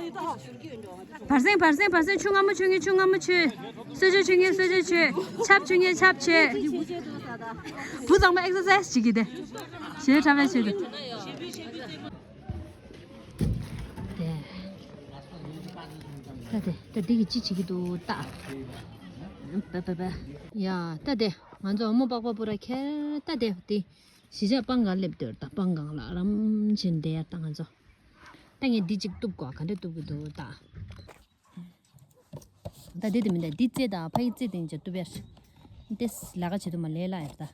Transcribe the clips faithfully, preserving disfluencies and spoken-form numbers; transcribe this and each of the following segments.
བར་གསེང་བར་གསེང་བར་གསེང་། ཆུ་མངར་མོ་མཆོད་མཁན་ཆུ་མངར་མོ་མཆོད། གསོལ་ཇ་མཆོད་མཁན་གསོལ་ཇ་མཆོད། ཆབ་མཆོད་མཁན་ཆབ་མཆོད། བུ་ཚང་མ་ཨེག་སར་སའི་སི་བྱེད་ཀྱི་དེ། ཞེ་དྲག་པའི་ཆེད་དུ། དེ། ད་དེ་ད་འདི་གི་ཅི་བྱེད་ཀྱི་འདུག་ལྟ། པ་པ་པ། ཡ་ད་དེ་ང་ཚོ་མོ་པགས་པ་པུ་ར་ཁྱེར་ད་དེ་དེ། གཞིས་ཆགས་སྤང་གང་སླེབས་འདོད་ད་སྤང་གང་ལ་རམ་བྱེད་བསྡད་ཡ་ད་ང་ཚོ། ད་ངས་འདི་གཅིག་གཏུབ་དགོས། ག་འདྲ་གཏུབ་ཀྱི་འདུག་ད། ད་འདི་དེ་མིན་ད་འདི་རྩེ་ད་ཕ་ཡི་རྩེ་དེ་ཅིག་གཏུབ་ཡ། འདི་ལ་ཁ་བྱེད་དུ་མ་ལས་ལ་ཡ་ད།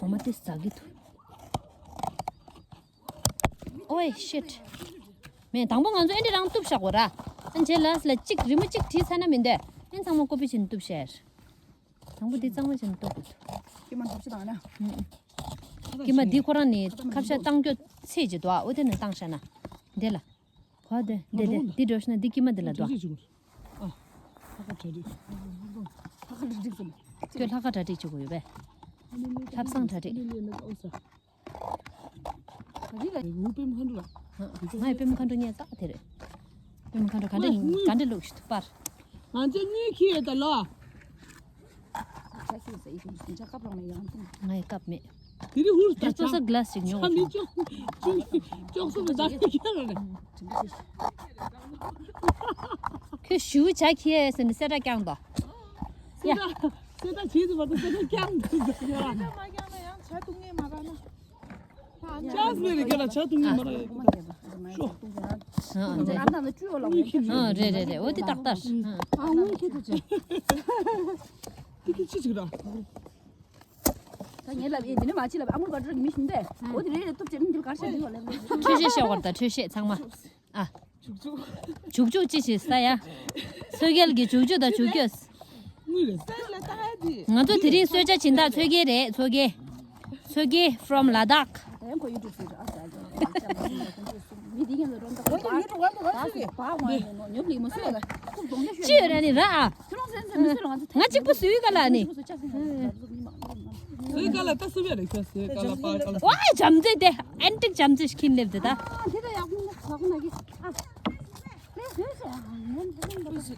འོ་མ་དེ་ཟ་གི་འདུག་ཨོའི་ཤིཊ། མེད་དང་པོ་ང་ཚོ་ཨེ་འདྲ་རང་གཏུབ་བཞག་གོ་ར། ཨ་རྗེས་ལ་ལ་གཅིག་རི་མོ་གཅིག་བྲིས་ཚར་ན་མི་འདོད། ཨེ་ཚང་མ་ཀོ་པི་བྱས་ནས་གཏུབ་བཞག་དང་པོ་འདི་གཙང་མ་བྱས་ནས་གཏུབ་དགོས། ཀྱེ་མ་འདི་འཁོར་ར་ནི་ཁ་བཤད་བཏང་རྒྱུ་ཚད་ཅིག་འདུག་ཨ་འོ་དེ་ནས་བཏང་བཞག་ན། འདི་ལ། གོ་དེ་འདི་འདི་འདི་འགྲོ་ཤི་ན་འདི་ཀྱེ་མ་འདི་ལ་འདུག་ཁྱོད་ལྷག་དཀར་གྲ་སྒྲིག་བྱེད་དགོས་ཡོད་པས། ལྷ་བཟང་གྲ་སྒྲིག་ང་ཡི་པུས་མོ་མཁའ་འགྲོ་ལ། ང་ཡི་པུས་མོ་མཁའ་འགྲོ་ཉལ་ཙག་དེ་རེད། པུས་མོ་མཁའ་འགྲོ་ག་འདྲ་ག་འདྲ་ལུགས་ཤིག་ཏུ་པར། ང་ཚོ་གཉིས་ཁྱི་ཡོད་ད་ལོ། ང་ཡི་སྐབས་མེད། དེ་རིང་ཧུར་དེ་ཙོ་ས་གླ་སི་ཅིག་ཉོ་བ་བྱུང་། ཅོག་ཙོ་མི་ད་ཁྱི་ཡོད་རེད། ཁྱོད་ཞུ་བྱ་ཁྱི་ཟེར་ནས་སེ་དྲ་རྐྱང་དོ། ཡ། སེ་དྲ་བྱེད་དུ་མ་དུ་སེ་དྲ་རྐྱང་དུ་ཟེར་ཡ། ཅག་མེད་རེད་ག་ལ་ཇ་བཏུང་གི་མ་རེད། ཤོ། ཨ་རེད་རེད་རེད། འོ་དེ་ཏག་ཏག་ཨ་ངུ་ཁྱི་དུ་ཅི། དེ་ཁྱི་ཅི་ཅིག་ར། ད་ངས་ལབ་ཡིན། དེ་ནས་མ་ཅི་ལབ། ཨ་མུར་བ་ཏྲ་མི་ཤིན་ཏེ། འོ་དེ་རེད་རེད། སྟོབས་ཆེ་མི་འདིར་གར་ཤ་དེ་ཡོད་ལབ་རེད། འཕྲོད་བཤད་བཤད་བར་ད་འཕྲོད་བཤད་ཚང་མ། ཨ། བྱུག་བྱུག་ཅི་ཞིག་ས་ཡ། ཚོད་རྒྱལ་གྱི་བྱུག་བྱུག་དང་བྱུག་སྐྱོ། ང་ཚོ་དེ་རིང་གསོལ་ཇ་སྦྱིན་བདག་ཚོད་རྒྱལ་རེད། ཚོད་རྒྱལ། ཚོད་རྒྱལ་from Ladakh། ཅི་ཡོད་ར་ནི་ར་ཨ། ང་གཅིག་པུ་སུའི་ག་ལ་ནི། སུའི་ག་ལ་ད་སུ་བས་རེད་ཁྱོད་སུའི་ག་ལ་པ་ག་ལ། ཝའི་བྱམས་བརྩེ་དེ། ཨན་ཏིག་བྱམས་བརྩེ་ཞིག་ཁྱིམ་སླེབས་དེ་ད། ཨ་དེ་ད་ཡག་པོ་ཡིན་ད། ཟ་ཁུ་ན་གི་ཨ།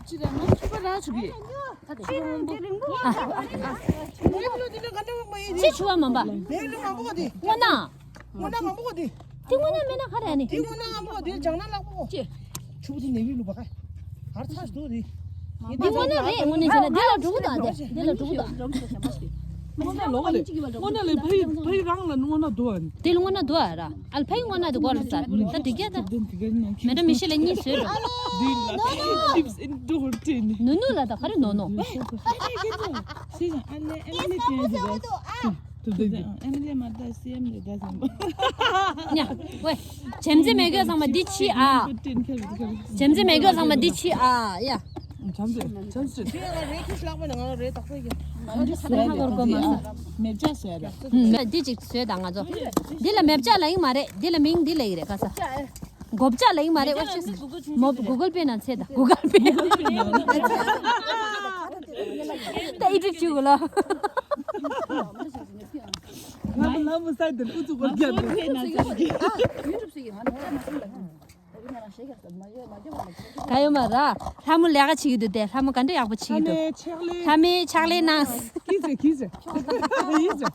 ཅི་རེད་ང་ཚོ་ཕྱུ་པ་རག་ཆུག་གི། ཅི་ཕྱུ་པ་མམ་པ། སྔོ་ནག་སྔོ་ནག་མང་པོ་གོ་དེ། དེ་སྔོ་ནག་མེད་ན་ག་རེ་ནི། དེ་སྔོ་ནག་མང་པོ་གོ་དེ་ལྗང་ནག་ལག་པོ་གོ། ཅི། ཕྱུ་པ་དེ་ནེ་བི་ལུ་བ་ཁ། གར་ཚ་ཞིག་འདུག་རེད། དེ་སྔོ་ནག་རེད། དངོས་གནས་བྱས་ན་དེ་ལ་འགྲོ་གི་འདུག་དེ་དེ་ལ་འགྲོ་གི་འདུག་སྔོ་ནག་ལོག་ག་ལེ། སྔོ་ནག་ལས་ཕ་ཡི་ཕ་ཡི་རང་ལ་སྔོ་ནག་འདུག་ཨ། དེ་ལ་སྔོ་ནག་འདུག་ཨ་ར། ཨལ་ཕའི་སྔོ་ནག་དེ་གོ་ལ་ཙ་ད་དེ་ག་ད། མེ་ཏྲ་མི་ཤེས་ལ་གཉིས་བཟོས་རོ། ནུ་ནུ་ལ་ད་ག་རེ་ནོ་ནོ། ཉ་ཝེ། བྱམས་བརྩེ་མེད་གོས་ཚང་མ་འདི་ཕྱི་ཨ། བྱམས་བརྩེ་མེད་གོས་ཚང་མ་འདི་ཕྱི་ཨ་ཡ། བྱམས་བརྩེ་བྱམས་བརྩེ། མེབ་ཅག་བཟོས་ར། འདི་གཅིག་བཟོས་དང་ང་ཚོ། འདི་ལ་མེབ་ཅག་ལ་ཡིན་མ་རེད། འདི་ལ་མིང་འདི་ལ་ཡིན་རེད་ག་ས། གོབ་ཅག་ལ་ཡིན་མ་རེད། ཝེ་ཤེས་མོ་གུ་གལ་པེ་ན་ཚེ་ད་གུ་གལ་པེ། ད་ཨི་ཏྲིག་ཅུ་གུ་ལ། ང་ལ་མོ་སའི་དེ་ཨུ་ཚུགས་པར་རྒྱབ་ནས། ག་ཡོད་མ་ར། ལྷ་མོ་ལས་ཀ་བྱེད་ཀྱི་འདུག་སྟེ། ལྷ་མོ་ག་འདྲ་ཡག་པོ་བྱེད་ཀྱི་འདུག་ལྷ་མོའི་ཕྱག་ལས་གནང་། ལྷ་མོའི་ཕྱག་ལས་གནང་། ཁྱི་ཟེར་ཁྱི་ཟེར། ཁྱི་ཟེར།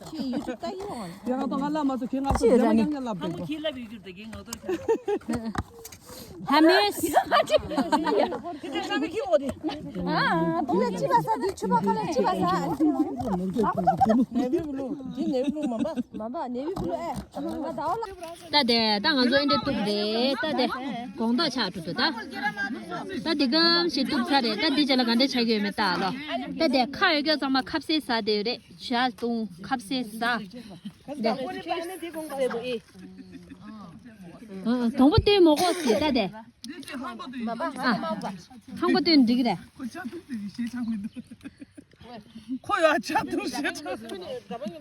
ཁྱི་ཡུ་ཊུབ་ལྟ་གི་ཡོང་། ཡ་ང་ཚོ་ང་ལ་མ་ཚོ་ཁྱི་ང་ཚོ་ཅི་ཡོད་ར་ནི། རྒྱ་མ་ཡང་ཡང་ལབ་འདུག་ཁྱི་ལབ་ཡོད་རྒྱུ་དེ་ཁྱི་ང་ཚོ་ཁྱི། ལྷ་མོས། ཨ་ཏོ་ལ་ཅི་བ་ས་འདི་ཆུ་བ་ཁ་ལ་ཅི་བ་ས། ནེ་བི་བུ་ལུ། འདི་ནེ་བི་བུ་ལུ་མ་འབའ། མ་འབའ་ནེ་བི་བུ་ལུ་ཨེ། ང་ཟླ་བ་ལ། ད་དེ་ད་ང་ཚོ་ཨེ་འདྲ་གཏུབ་རེད། ད་དེ་དགོང་དག་ཆགས་འགྲོ་འདུག་ད་ད་དེ་གམ་ཞིག་གཏུབ་ཚར་རེད། ད་འདི་རྗེས་ལ་ག་འདྲ་ཆགས་ཀྱི་ཡོད་མེད་ལྟ་ལོ། ད་དེ་ཁ་ཡོད་ཀྱང་ཚང་མ་ཁ་ཟས་ཟ་བསྡད་ཡོད་རེད། ཞག་བཏུང་ཁ་ཟས་ཟ། དང་པོ་སྟོན་མོ་གོ་ཟེར་ད་དེ། ཨ། ཧང་པོ་སྟོན་འགྲིག་རེད། ཁོ་ཡ་ཆ་ཐུག་ཞེ་ཆ། ལས་ཀ་བྱེད་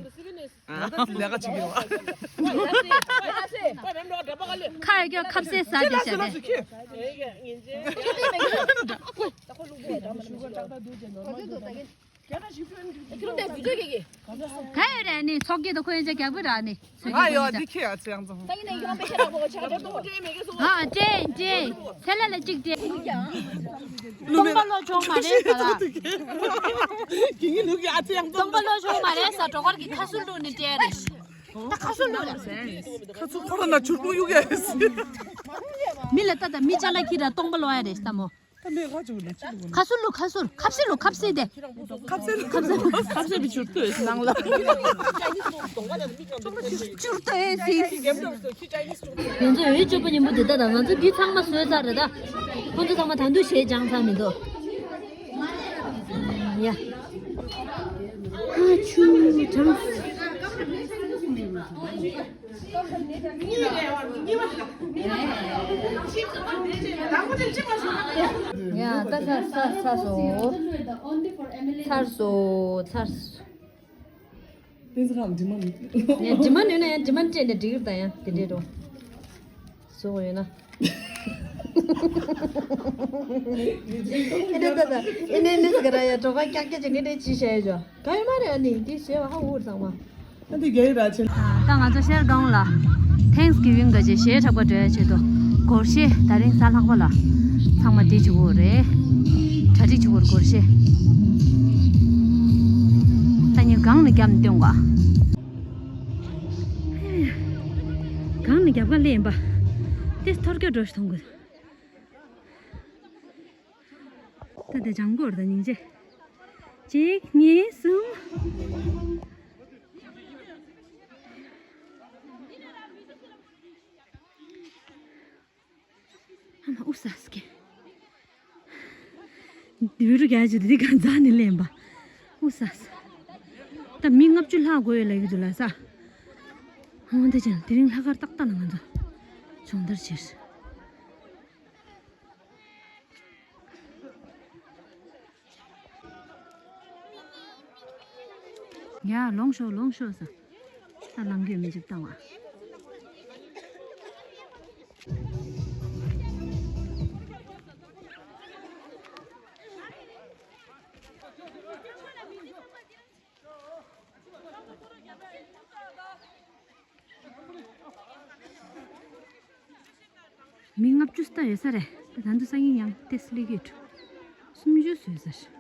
ཀྱི་ཡོད། ཁ་ཡོད་ཀྱང་ཁ་ཟས་ཟ་བསྡད་བྱས་ཏེ། ག་ཡོད་རེད་ནི་ཚོགས་ཀྱི་དོ་ཁོ་ཡན་ཆ་རྒྱག་པོ་ར་ནི། ང་ཡོད་འདི་ཁྱེད་ཡ་ཚེ་ཡང་ཚང་། ཨ་ཏྲེ་ཏྲེ་ཚེ་ལ་ལ་གཅིག་ཏྲེ། སྟོང་པ་ལོ་ཆུང་མ་རེད་ས་ལ། ཀིང་ལུག་ཡ་ཚེ་ཡང་ཚང་། སྟོང་པ་ལོ་ཆུང་མ་རེད་ས་གྲོགས་མཁར་གྱི་ཁ་སུ་བླུགས་ནི་ཏྲེ་རེད། ད་ཁ་སུ་བླུགས་ཡ་ཟེར། ཁ་སུ་ཁོ་ར་ན་ཆུར་པོ་གཡུག་ཡ་ཟེར། མི་ལ་ལྟ་ད་མི་ཅ་ལག་ཁྱེར་ར་སྟོང་པ་ལོ་ཡ་རེད་ས་མོ། ད་མེ་ཁ་ཆུ་ལ་ཆུ་ལ། ཁ་སུ་ལུ་ཁ་སུར་ཁབ་སི་ལུ་ཁབ་སི་དེ། ཁབ་སི་ལུ་ཁབ་སི་ཁབ་སི་བི་ཆུར་ཏོ་ནང་ལ། ཆུར་ཏོ་ཨེ་སི། ང་ཚོ་འོས་སྤྱོད་པ་ཉིན་མོ་དེ་ད་ད་ང་ཚོ་འདི་ཚང་མ་བཟོས་ཚར་རེད་ད། ཁོང་ཚོ་ཚང་མ་ད་དུང་གཞས་སྦྱངས་ཚར་མི་འདུག་ཡ། ཨ་ཆུ་གྲང་། ཡ་ད་ཚར་ཚར་ཚར་སོང་། ཚར་སོང་ཚར་སོང་། ཏེན་ཙི་ཁང་འདྲི་མ་ནི། ཡ་འདྲི་མ་ནི་ན་ཡ་འདྲི་མ་ནི་སྤྲད་ནས་འགྲིག་གི་རེད་ད་ཡ་དེ་འདྲས་འགྲོ། བཟོ་དགོས་ཡོད་ན། ཨེ་ནས་ད་ད་ཨེ་ནས་ནི་ཟེར་ག་ར་ཡ་གྲོགས་པ་ཀྱག་ཀྱག་ཅིག་ངས་དེ་ཅི་བྱས་ཡོད་ཅོ། ག་ཡོད་མ་རེད་ཨ་ནི་འདི་བྱས་བ་ཧ་འུར་ཚང་མ། ཨ་འདི་རྒྱ་ཡིག་ར་ཆེན། ད་ང་ཚོ་ཤར་གདོང་ལ་Thanksgiving ག་ཅེས་གཞས་འཁྲབ་པ་འགྲོ་ཡ་ཆེད་དུ་སྒོར་གཞས་ད་རིང་གཟའ་ལྷག་པ་ལ་ཚང་མ་འདི་བྱེད་དགོས་རེད། གྲ་སྒྲིག་བྱེད་དགོས་རེད་སྒོར་གཞས། ད་ཉིན་གང་ནས་རྒྱབ་ནས་སྟོན་ག་གང་ནས་རྒྱབ་ག་ལས་ཡིན་པ། དེ་ཐོར་སྐྱོད་འགྲོ་ཞིག་མཐོང་དགོས། ད་དེ་ལྗང་གུ་རེད་ད་སྙིང་རྗེ། གཅིག་གཉིས་གསུམ། ཨ་མ་ཨུ་ས་སི་ཀེ། འུ་རུ་རྒྱ་ཇུ་དི་ག་ཛ་ནི་ལེན་པ། ཨུ་ས་སི། ད་མི་ལྔ་བཅུ་ལྷག་དགོས་ཡོད་ལབ་ཀྱི་འདུག་ལ་ས། ཧོང་དེ་ཅན་དེ་རིང་ལྷག་དཀར་ཏག་ཏག་ལ་ང་ཚོ་སྦྱོང་བརྡར་བྱས། ཡ་ལོངས་ཤོག་ལོངས་ཤོག་ཟེར། ད་ལམ་གྱི་མི་འཇིབ་བཏང་བ། མི་ལྔ་བཅུ་ཙམ་ཡོད་ས་རེད། ད་ད་དུང་སང་ཉིན་ཡང་ཏེ་སི་ལི་གི་ཁྲུ་སུམ་ཅུ་ཙམ་ཡོད་ས་རེད།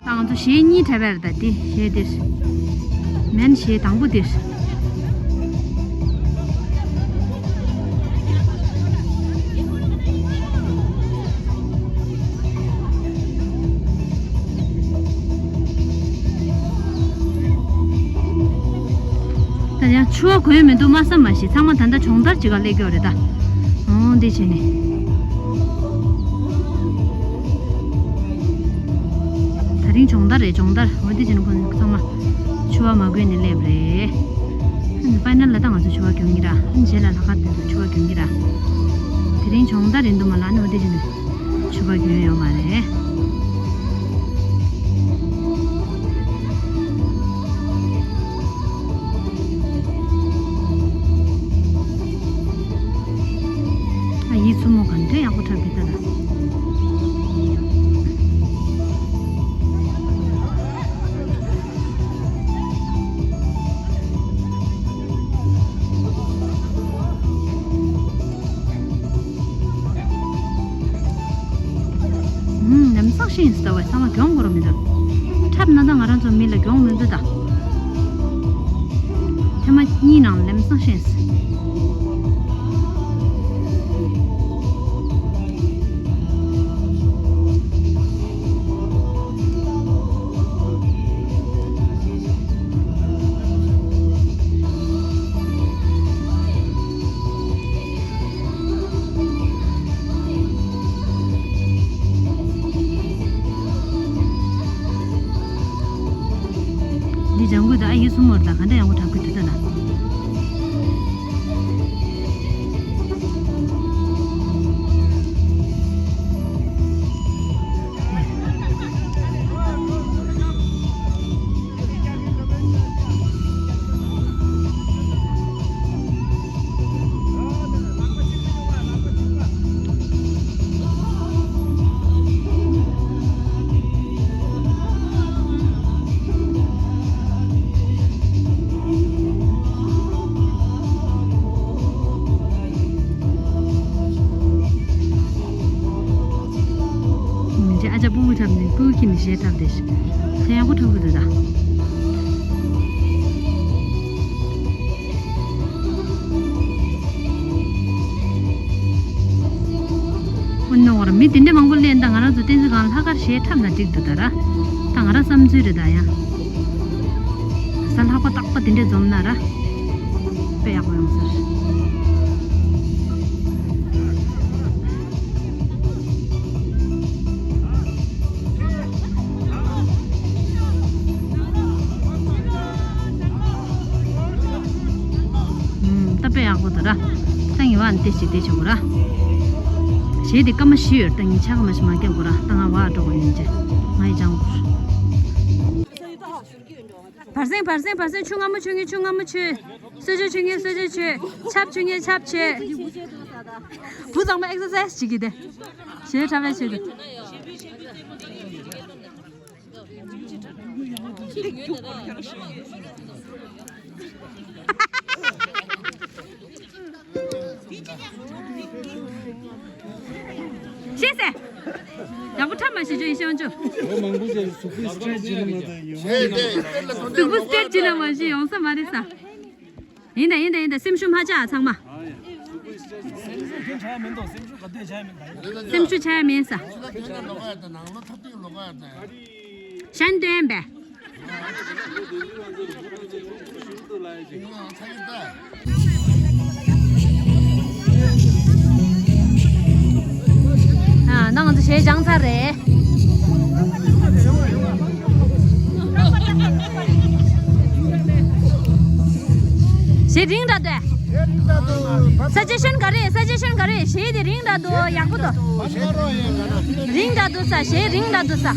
ད་ང་ཚོ་གཞས་གཉིས་འཁྲབ་པ་རེད་ད། དེ་གཞས་དེར་མན་གཞས་དང་པོ་དེར། ད་ཡང་ཆུ་བ་གོན་མི་འདུག་མ་བསམ་མ་ཤེས། ཚང་མ་ད་ལྟ་སྦྱོང་བརྡར་བྱེད་ག་སླེབས་ཀྱི་ཡོད་རེད་ད། འོ་འདི་བྱས་ནས། ད་རིང་སྦྱོང་བརྡར་རེད་སྦྱོང་བརྡར། འོ་འདི་བྱས་ནས་ཁོང་ཚང་མ་ཆུ་བ་མ་གོན་ནས་སླེབས་རེད། ཨ་ནི་ཕའི་ནལ་ལ་ད་ང་ཚོ་ཆུ་བ་གྱོན་གྱི་ར། ཨ་ནི་རྗེས་ལ་ལྷག་དཀར་དེ་ཚོ་ཆུ་བ་གྱོན་གྱི་ར། དེ་རིང་སྦྱོང་བརྡར་རེད་འདུག་མ་ལ་ནི་འོ་དེ་བྱས་ནས་ཆུ་བ་གྱོན་ཡོད་མ་རེད། ཨ་ཡིད་ཚུམ་མོ་གང་དྲན་ཡག་པོ་འཁྲབ་ཀྱི་ད་ལ། ལམ་སང་ཤེས་ཡིན་ཟེར་བ་ཚང་མ་གྱོང་གོ་རོ་མི་འདུག་འཁྲབ་ན་ད་ང་རང་ཚོ་མི་ལ་གྱོང་མི་འདུག་ད། ཐེངས་མ་གཉིས་ནང་ལམ་སང་ཤེས། འདི་ལྗང་གུ་དང་ཨ་ཡེ་སུ་མོར་དང་ག་འདྲ་ཡང་གོ་འཁྲབ་གི་འདུག་ད་ལ། འཁྲབ་ནས་སྐུ་ཁྱིམ་གཞས་འཁྲབ་དེ་ཤི་ཐན་ཡག་པོ་འཁྲབ་གི་འདུག་ད། ཨོ་ནོ་བར་མི་དེ་འདྲ་མང་པོ་སླེབས་ད་ང་རང་ཚོ་བསྟན་འཛིན་སྒང་ལྷག་དཀར་གཞས་འཁྲབ་ན་འགྲིག་འདུག་ད་ར། ད་ང་རང་བསམ་ཚུལ་རེད་ད་ཡང་། གཟའ་ལྷག་པ་རྟག་པ་དེ་འདྲ་འཛོམས་ན་ར། དཔེ་ཡག་པོ་ཡོང་ས་རེད། ད་དཔེ་ཡག་པོ་འདུག་ར། ད་ངེས་པ་ནི་ཏེ་ཞིག་ཏེ་ཆོག་གོ་ར། གཞས་དེ་སྐར་མ་བཞི་ཡོད་ད། ངས་ཆ་ག་མ་ཞིག་མ་བརྒྱབ་གོ་ར། ད་ང་བ་འགྲོ་གོ་ཡིན་ཅེ་ང་ཡི་ཅང་གོ། བར་སེང་བར་སེང་བར་སེང་། ཆུ་མངར་མོ་མཆོད་ངེས་ཆུ་མངར་མོ་མཆོད། གསོལ་མཆོད་མཆོད་ངེས་གསོལ་མཆོད་མཆོད། ཆབ་མཆོད་ངེས་ཆབ་མཆོད། བུ་ཚང་མ་ཨེག་སར་སའི་སི་བྱེད་ཀྱི་དེ། གཞས་འཁྲབ་པའི་ཆེད་དུ། ཤེས་སེ། ཡག་པོ་འཁྲབ་མ་ཤེས་ཅོ་ཡིན་ཤེས་ཅོ། ལོ་མང་པོ་ཞིག་གཟུགས་པོའི་སི་ཊེ་ཆི་བྱས་ན་མ་གཏོགས་ཡོང་། གཟུགས་པོ་སི་ཊེ་ཆི་བྱས་ན་མ་ཤེས་ཡོང་ས་མ་རེད་ས། ཡིན་ད་ཡིན་ད་ཡིན་ད། སེམས་ཤུགས་མ་ཆག་ཚང་མ། སེམས་ཤུགས་ཆག་ཡ་མིན་འདུག་སེམས་ཤུགས་ག་དུས་ཆག་ཡ་མིན་ད། སེམས་ཤུགས་ཆག་ཡ་མིན་ས། གཞན་དོན་པས། ཨ་ནང་དུ་གཞས་སྦྱངས་ཚར་རེད། གཞས་རིང་དྲགས་འདུག་ས་ཇེ་ཤན་ག་རེ། ས་ཇེ་ཤན་ག་རེ། གཞས་དེ་རིང་དྲགས་འདུག་ཡག་པོ་འདུག་རིང་དྲགས་འདུག་ས། གཞས་རིང་དྲགས་འདུག་ས།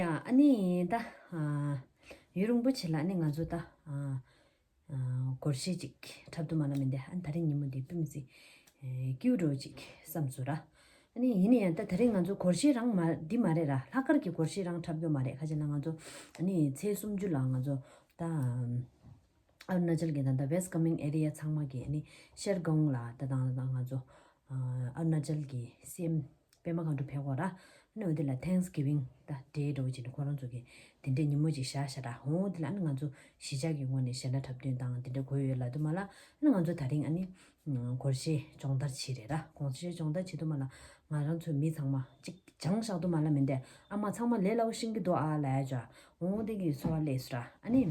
ཡ་ཨ་ནི་ད་ཨ་ཡུན་རིང་པོ་ཕྱིན་ལ་ཨ་ནི་ང་ཚོ་ད་ཨ་ཨ་སྒོར་གཞས་ཅིག་འཁྲབ་ཐུབ་མ་ལ་མིན་ཏེ། ཨ་ནི་ད་རིང་ཉིན་མོ་འདི་སྤུས་མི་སྲིད་ཨེ་སྐྱིད་པོ་ཅིག་བསམ་སོང་ར། ཨ་ནི་ཡིན་ན་ཡང་ད་ད་རིང་ང་ཚོ་སྒོར་གཞས་རང་མ་འདི་མ་རེད་ར། ལྷག་དཀར་གྱི་སྒོར་གཞས་རང་འཁྲབ་རྒྱུ་མ་རེད། ཁ་ཅིག་ལ་ང་ཚོ་ཨ་ནི་ཚེས་སུམ་ཅུ་ལ་ང་ཚོ་ད་ཨ་རུ་ན་ཅལ་གྱི་ད་ད་West Kameng area ཚང་མ་གི་ཨ་ནི་ཤར་གོང་ལ་ད་དང་ད་ང་ཚོ་ཨ་ཨ་རུ་ན་ཅལ་གྱི་སི་ཨེམ་པད་མ་དགའ་འབྲུ་ཕེབས་ཡོད་ར། ཨ་ནི་འོ་དེ་ལ་Thanksgiving ད་Day འདྲ་བོ་ཅིག་ནི་ཁོ་རང་ཚོ་གི་དེ་འདྲའི་ཉིན་མོ་ཅིག་བཞག་བཞག་ར། འོ་དེ་ལ་ཨ་ནི་ང་ཚོ་གཞིས་ཆགས་ཀྱི་ངོས་ནས་གཞས་སྣ་འཁྲབ་སྟོན་དང་དེ་འདྲ་དགོས་ཡོད་ལབ་དུས་མ་ལ། ཨ་ནི་ང་ཚོ་ད་རིང་ཨ་ནི་སྒོར་གཞས་སྦྱོང་བརྡར་བྱས་རེད་ར། སྒོར་གཞས་སྦྱོང་བརྡར་བྱེད་དུས་མ་ལ་ང་རང་ཚོའི་མི་ཚང་མ་ཅིག་སྦྱངས་བཞག་དུས་མ་ལ་མིན་ཏེ། ཨ་མ་ཚང་མ་ལས་སླ་པོ་ཤེས་ཀྱི་འདུག་ཨ་ལབ་ཡ་ཅོ། འོ་དེ་གི་ཚོར་བ་སླེབས་སོང་ར། ཨ་ནི།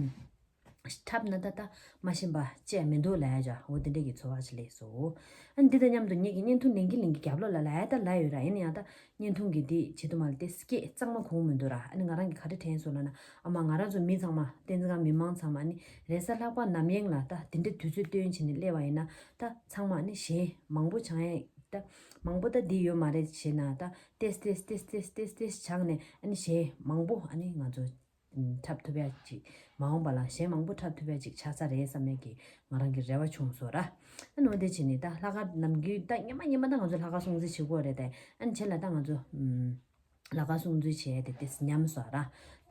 འཁྲབ་ན་ད་ལྟ་མ་ཤེས་པ་ཅི་ཡང་མི་འདུག་ལབ་ཡ་ཅོ། འོ་དེ་འདྲ་གི་ཚོར་བ་ཅིག་སླེབས་སོང་། ཨ་ནི་འདི་དང་མཉམ་དུ་ངེད་ཀྱི་བརྙན་ཐུང་ལེན་གྱིན་ལེན་གྱིན་རྒྱབ་ལོགས་ལ་ལབ་ཡ་ད་ལབ་ཡོད་ར། ཡིན་ན་ཡང་ད་བརྙན་ཐུང་གི་འདི་བྱེད་དུས་མ་ལ་དེ་སྐད་གཙང་མ་གོ་གི་མི་འདུག་ར། ཨ་ནི་ང་རང་གི་ག་རེ་དྲན་སོང་ལབ་ན། ཨ་མ་ང་རང་ཚོ་མི་ཚང་མ་བསྟན་འཛིན་སྒང་མི་མང་ཚང་མ་ཨ་ནི་རེས་གཟའ་ལྷག་པ་ནམ་ཡིན་ལ་ད་དེ་འདྲ་དུས་ཚོད་བཏོན་བྱས་ནས་སླེབས་པ་ཡིན་ན། ད་ཚང་མ་ཨ་ནི་གཞས་མང་པོ་སྦྱང་ཡ་ད་མང་པོ་ད་འདི་ཡོད་མ་རེད་བྱས་ན། ད་ཏེས་ཏེས་སྦྱངས་ནས་ཨ་ནི་གཞས་མང་པོ་ཨ་ནི་ང་ཚོ་འཁྲབ་ཐུབ་ཡ་ཅིག་མ་འོངས་པ་ལ་གཞས་མང་པོ་འཁྲབ་ཐུབ་ཡ་ཅིག་ཆགས་ས་རེད་བསམ་ཡ་གི་ང་རང་གི་རེ་བ་བྱུང་སོང་ར། ཨ་ནི་འོ་དེ་བྱས་ནས་ད་ལྷག་དཀར་ནམ་རྒྱུན་ད་སྔོན་མ་སྔོན་མ་ད་ང་ཚོ་ལྷག་དཀར་སྲུང་བརྩི་བྱེད་དགོས་རེད་དེ། ཨ་ནི་བྱས་ལ་ད་ང་ཚོ་ཨམ་ལྷག་དཀར་སྲུང་བརྩི་བྱེད་ཡ་དེ་དེ་ཉམས་སོང་ར།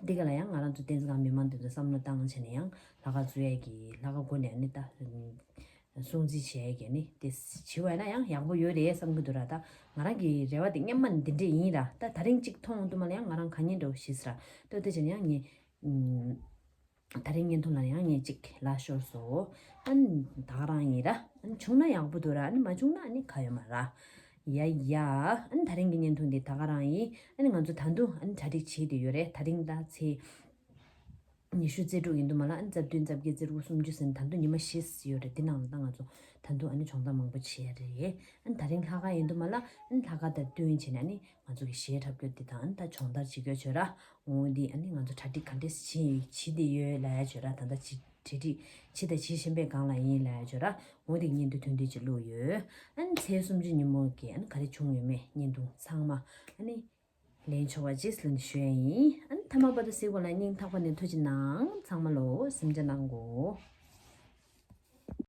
འདི་ག་ལ་ཡང་ང་རང་ཚོ་བསྟན་འཛིན་སྒང་མི་མང་དེ་ཚོ་བསམ་བློ་བཏང་བྱས་ནས་ཡང་ལྷག་དཀར་བཟོ་ཡ་གི་ལྷག་དཀར་སྒོ་ནས་ཨ་ནི་ད། སྲུང་བརྩི་བྱས་ཀྱི་ནི་དེ་བྱི་བ་ན་ཡང་ཡག་པོ་ཡོད་རེད་བསམ་གྱི་འདུག་ར། ད་ང་རང་གི་རེ་བ་དེ་སྔོན་མ་ནས་འདི་འདྲས་ཡིན་ར། ད་ད་རིང་གཅིག་མཐོང་དུ་མ་ལ་ཡང་ང་རང་གང་ཉིད་འདྲ་བོ་ཞིག་ར། ད་དེ་བྱས་ན་ཡང་ངས་ད་རིང་བརྙན་ཐུང་ལ་ཡང་ངས་གཅིག་ལ་ཤོར་སོང་། ཨ་ནི་ད་ག་རང་ཡིན་ར། ཨ་ནི་བྱུང་ན་ཡག་པོ་འདུག་ར། ཨ་ནི་མ་བྱུང་ན་ཨ་ནི་ག་ཡོད་མ་ར། ཡ་ཡ། ཨ་ནི་ད་རིང་གི་བརྙན་ཐུང་འདི་ད་ག་རང་ཡིན། ཨ་ནི་ང་ཚོ་ད་དུང་ཨ་ནི་གྲ་སྒྲིག་བྱེད་དེ་ཡོད་རེད། ད་རིང་ད་ཚེས་ཉི་ཤུ་རྩ་དྲུག་ཡིན་དུ་མ་ལ། ཨ་ནི་རྩ་བདུན་རྩ་བརྒྱད་རྩ་དགུ་སུམ་ཅུ་ཟིན་ད་དུང་ཉི་མ་བཞི་ཡོད་རེད། འདི་ནང་ལ་ད་ང་ཚོ་ད་དུང་ཨ་ནི་སྦྱོང་བརྡར་མང་པོ་བྱེད་ཡ་རེད། ཨ་ནི་ད་རིང་ལྷག་དཀར་ཡིན་དུ་མ་ལ། ཨ་ནི་ལྷག་དཀར་དང་བསྟུན་བྱས་ནས་ཨ་ནི་ང་ཚོ་གི་གཞས་འཁྲབ་སྐྱོར་འདི་དང་ཨ་ནི་ད་སྦྱོང་བརྡར་བྱེད་སྐྱོར་བྱོས་ར། འོ་འདི་ཨ་ནི་ང་ཚོ་གྲ་སྒྲིག་ག་འདྲས་བྱེད་བྱེད་བསྡད་ཡོད་ལབ་ཡ་བྱོས་ར། ད་ལྟ་བྱེད་གྲ་སྒྲིག་བྱེད་དང་བྱེད་བཞིན་པའི་སྒང་ལ་ཡིན་ལབ་ཡ་བྱོས་ར། འོ་འདི་བརྙན་ཐུང་ཐུང་འདི་ཅིག་བླུགས་ཡོད། ཨ་ནི་ཚེས་སུམ་ཅུ་ཉིན་མོ་གི་ཨ་ནི་ག་རེ་བྱུང་ཡོད་མེད་བརྙན་ཐུང་ཚང་མ་ཨ་ནི། ལེན་ཆོག་པ་ཅིག་ལེན་ཞུ་ཡ་ཡིན། ཨ་ནི་མཐའ་མ་བར་དུ་གཟིགས་པ་ལ་སྙིང་ཐག་པ་ནས་ཐུགས་རྗེ་གནང་། ཚང་མ་ལོ་གཟིམ་འཇག་གནང་གོ།